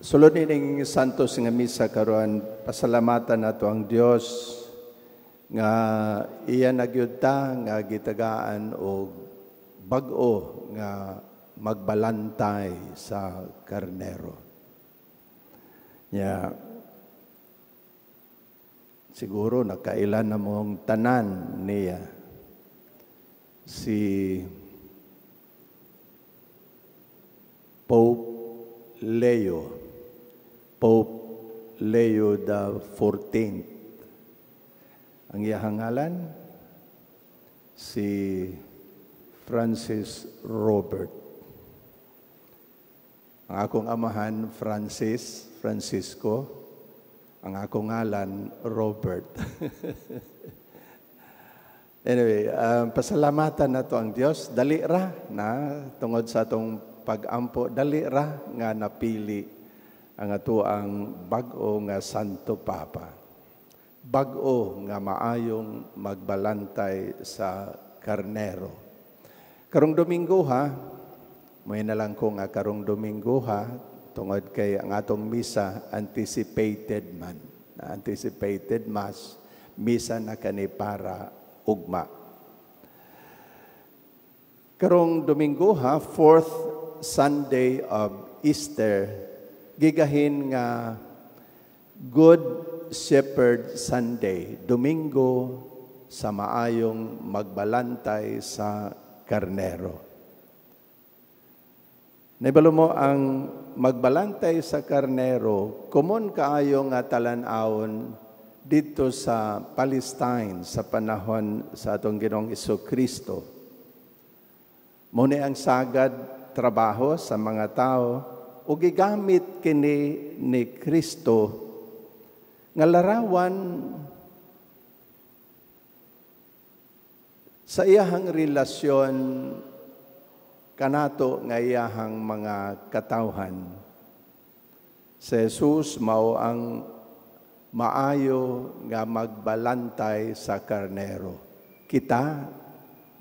Sulod nining Santos nga Misa karon, pasalamatan nato ang Dios nga iya na gyud ta nga gitagaan og bag-o nga magbalantay sa karnero. Nya siguro nakailan na mong tanan niya, si Pope Leo, Pope Leo the 14th. Ang iyahang ngalan, si Francis Robert. Ang akong amahan, Francis, Francisco. Ang akong ngalan, Robert. Anyway, pasalamatan nato ang Dios. Dali ra na tungod sa atong pag-ampo, dali ra nga napili ang atoang bag-o nga Santo Papa. Bag-o nga maayong magbalantay sa karnero. Karong Domingo ha, may na lang ko nga karong Domingo ha, tungod kay ang atong misa anticipated man. Anticipated mass, misa na kani para ugma. Karong Domingo ha, fourth Sunday of Easter, gigahin nga Good Shepherd Sunday, Domingo sa maayong magbalantay sa karnero. Naibalo mo ang magbalantay sa karnero, common kaayo nga talan-awon dito sa Palestine sa panahon sa atong Ginoong Kristo. Mao ni ang sagad trabaho sa mga tao ug gigamit kini ni Kristo nga larawan sa iyahang relasyon kanato nga iyahang mga katawhan. Si Jesus mao ang maayo nga magbalantay sa karnero. Kita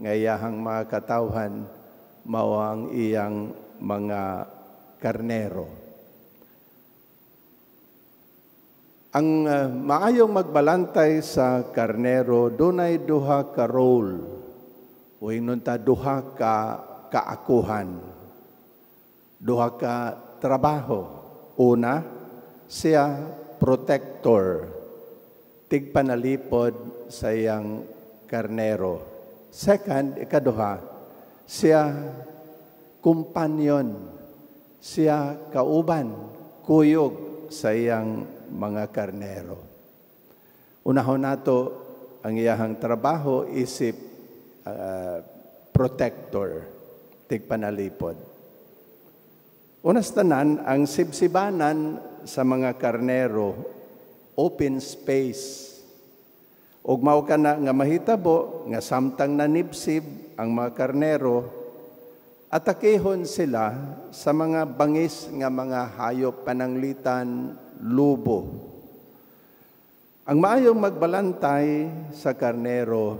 nga iyahang mga katawhan mao ang iyang mga karnero. Ang maayong magbalantay sa karnero dunay duha ka role o ingnon ta duha ka kaakuhan, duha ka trabaho. Una, siya protector, tigpanalipod sa iyang karnero. Second, ikaduha, siya companion, siya kauban, kuyog sa iyang mga karnero. Unahon nato ang iyahang trabaho isip protector, tigpanalipod. Unas tanan, ang sibsibanan sa mga karnero, open space. Ug mao kana nga mahitabo nga samtang nanibsib ang mga karnero, atakehon sila sa mga bangis nga mga hayop, pananglitan lubo. Ang maayong magbalantay sa karnero,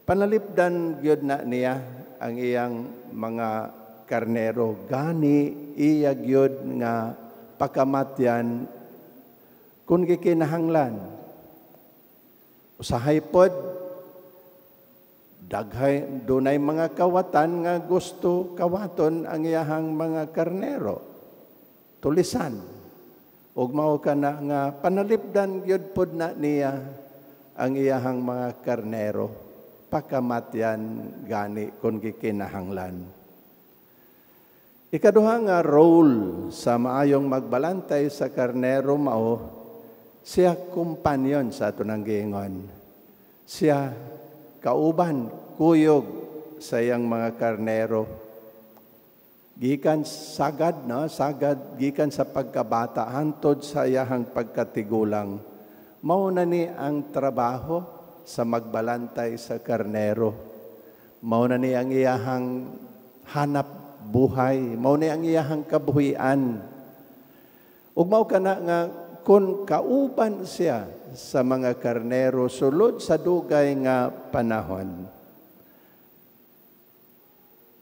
panalipdan gyud na niya ang iyang mga karnero. Gani iya gyud nga pakamatyan kung gikinahanglan. Usahay pod, daghay dunay mga kawatan nga gusto kawaton ang iyahang mga karnero. Tulisan. Ug mao kana nga panalipdan gyud pod na niya ang iyahang mga karnero, pakamatyan gani kung gikinahanglan. Ikaduha nga role sa maayong magbalantay sa karnero mao siya companion sa ato nang giingon. Siya kauban, kuyog sa iyang mga karnero. Gikan sagad, no? Sagad gikan sa pagkabata hantod sa iyahang pagkatigulang. Mao na ni ang trabaho sa magbalantay sa karnero. Mao na ni ang iyahang hanap buhay. Mao ni ang iyahang kabuhian. Ug mao kana nga kung kauban siya sa mga karnero sulod sa dugay nga panahon,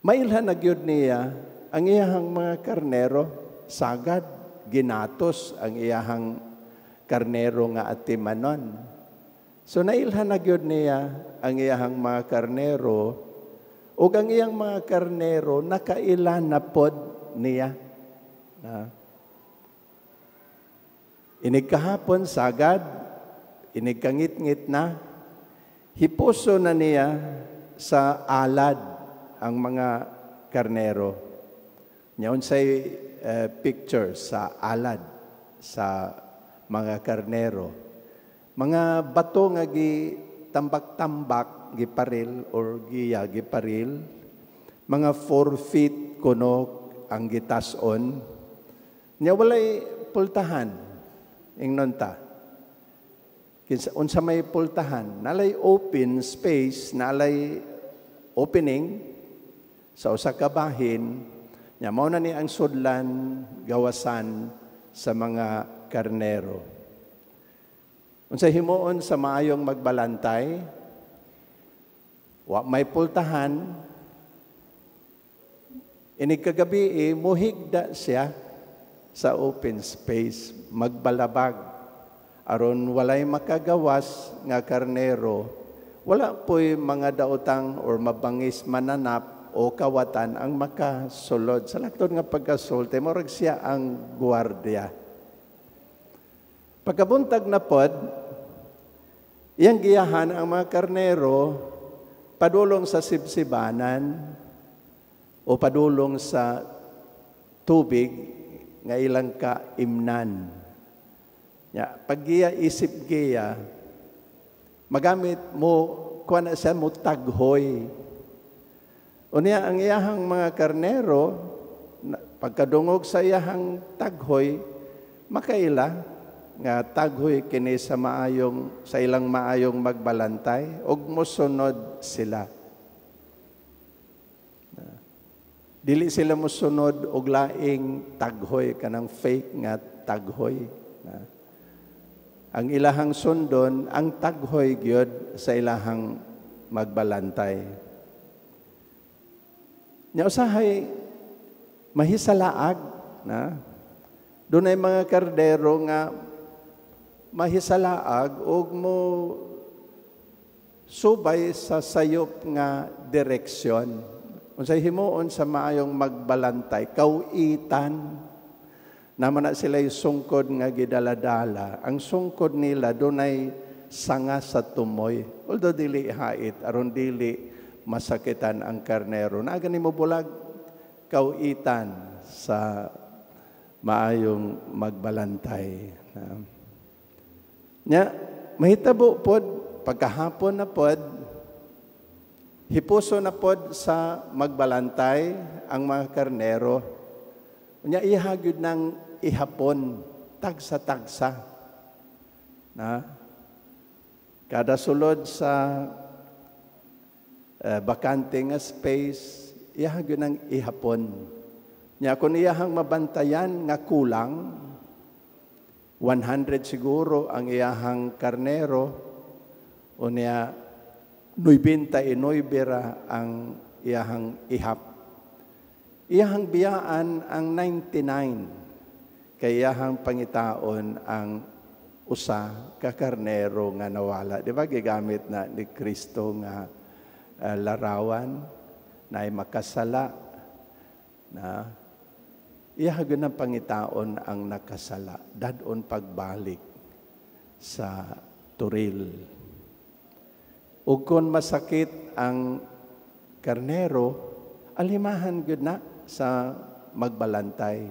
mailhan na gyud niya ang iyahang mga karnero sagad. ginatos ang iyahang karnero nga atimanon. So nailhan na gyud niya ang iyahang mga karnero, ug ang iyang mga karnero nakaila na pod niya. Na. Inig kahapon sagad, inig kangitngit na, hipuso na niya sa alad ang mga karnero. Nya unsay picture sa alad sa mga karnero? Mga bato nga gi tambak-tambak, giparil or giya giparil, mga 4 feet kuno ang gitason. Nya walay pultahan, ingnon ta. Kinsa unsa may pultahan, nalay open space, nalay opening sa usa ka bahin. Nya mao na ni ang sudlan gawasan sa mga karnero. Unsa himuon sa maayong magbalantay? Wa may pultahan. Inig kagabi, muhigda siya sa open space, magbalabag. Aron walay makagawas nga karnero, wala po'y mga daotang or mabangis mananap o kawatan ang makasulod. Sa laktod nga pagkasulti, murag siya ang guwardiya. Pagkabuntag na pod, iyang giyahan ang mga karnero padulong sa sibsibanan o padulong sa tubig nga ilang kaimnan. Ya, paggiya isip giya, magamit mo, kuha na siya mo taghoy. Unya ang iyahang mga karnero, pagkadungog sa iyahang taghoy, makaila nga taghoy kini sa maayong, sa ilang maayong magbalantay, ug mosunod sila. Dili sila mosunod og laing taghoy, kanang fake nga taghoy. Ang ilahang sundon, ang taghoy gyud sa ilahang magbalantay. Nya usahay mahisalaag na dunay mga kardero nga mahisalaag og mo subay sa sayop nga direksyon. Unsay himuon sa maayong magbalantay? Kawitan. Naman na sila yung sungkod nga gidaladala. Ang sungkod nila dunay sanga sa tumoy. Although dili hait, aron dili masakitan ang karnero. Na gani mo bulag, kawitan sa maayong magbalantay. Nya, mahitabo pod, pagkahapon na pod, hipuso na pod sa magbalantay ang mga karnero. Nya, ihagyod ng ihapon, tagsa-tagsa. Na, kada sulod sa bakante nga space, ihagyod ng ihapon. Nya, kung iyahang mabantayan nga kulang, 100 siguro ang iyahang karnero, o niya, 99 ra ang iyahang ihap. Iyahang biyaan ang 99, kay iyahang pangitaon ang usa ka karnero nga nawala. Di ba gigamit na ni Kristo nga larawan na ay makasala na iyahang ng pangitaon ang nakasala, dadon pagbalik sa turil. Ug kung masakit ang karnero, alimahan gyud na sa magbalantay.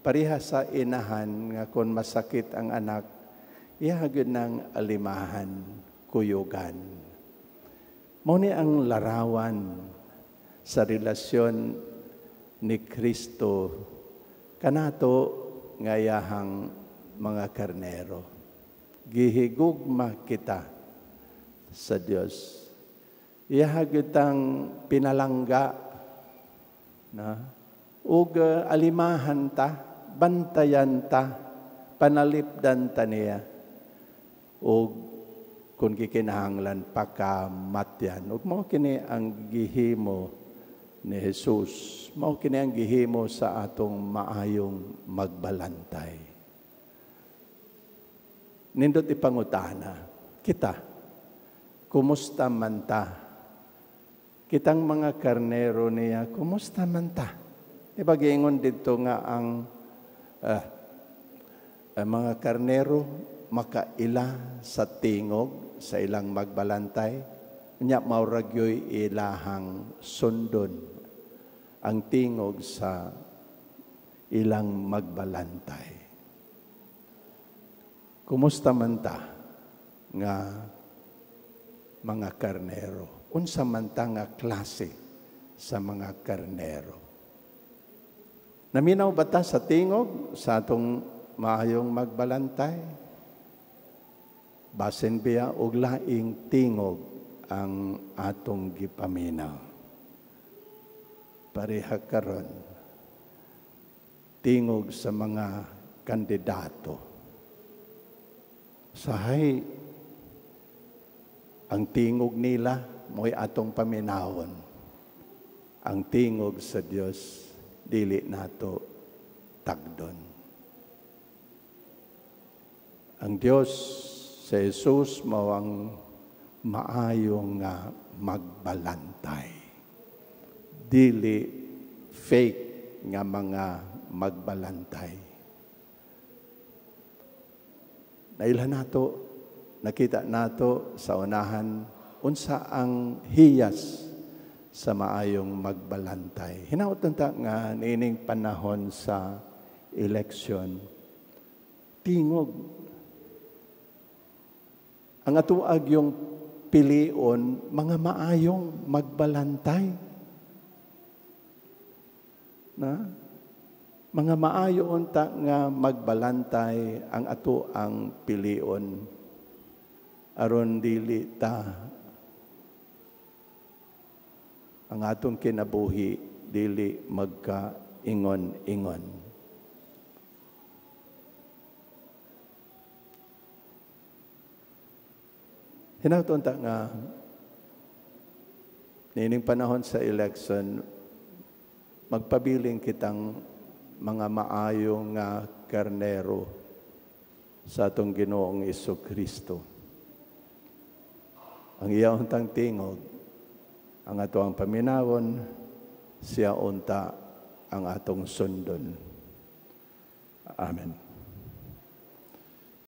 Pareha sa inahan nga kung masakit ang anak, iya gyud nang alimahan, kuyugan. Mao ni ang larawan sa relasyon ni Kristo kanato nga iyahang mga karnero. Gihigugma kita sa Dios. Iyaha gyud tang pinalangga na ug alimahan ta, bantayan ta, panalipdan ta niya. Ug kung gikinahanglan pakamatyan. Ug mao kini ang gihimo ni Jesus. Mao kini ang gihimo sa atong maayong magbalantay. Nindot ipangutana kita, kumusta man ta? Kitang mga karnero niya, kumusta man ta? Di ba giingon didto nga ang mga karnero makaila sa tingog sa ilang magbalantay, nya mao ra gyoy ilahang sundon ang tingog sa ilang magbalantay. Kumusta man ta nga mga karnero? Unsa man ta nga klase sa mga karnero? Naminaw ba ta sa tingog sa atong maayong magbalantay? Basin biya og laing tingog ang atong gipaminaw. Pareha karon tingog sa mga kandidato. Sahay ang tingog nila mo'y atong paminawon. Ang tingog sa Dios dili nato tagdon. Ang Dios sa Jesus mao ang maayong nga magbalantay. Dili fake nga mga magbalantay. Nailhan nato, nakita nato sa unahan unsa ang hiyas sa maayong magbalantay. Hinaot ta nga niining panahon sa eleksyon, tingog ang atuag yung pilion mga maayong magbalantay. Na? Mga maayo unta nga magbalantay ang ato ang pilion aron dili ta ang atong kinabuhi dili magkaingon-ingon. Hinaot unta nga niining panahon sa election magpabiling kitang mga maayong nga karnero sa atong Ginoong Jesucristo. Ang iya untang tingog, ang ato ang paminawon, siya unta ang atong sundon. Amen.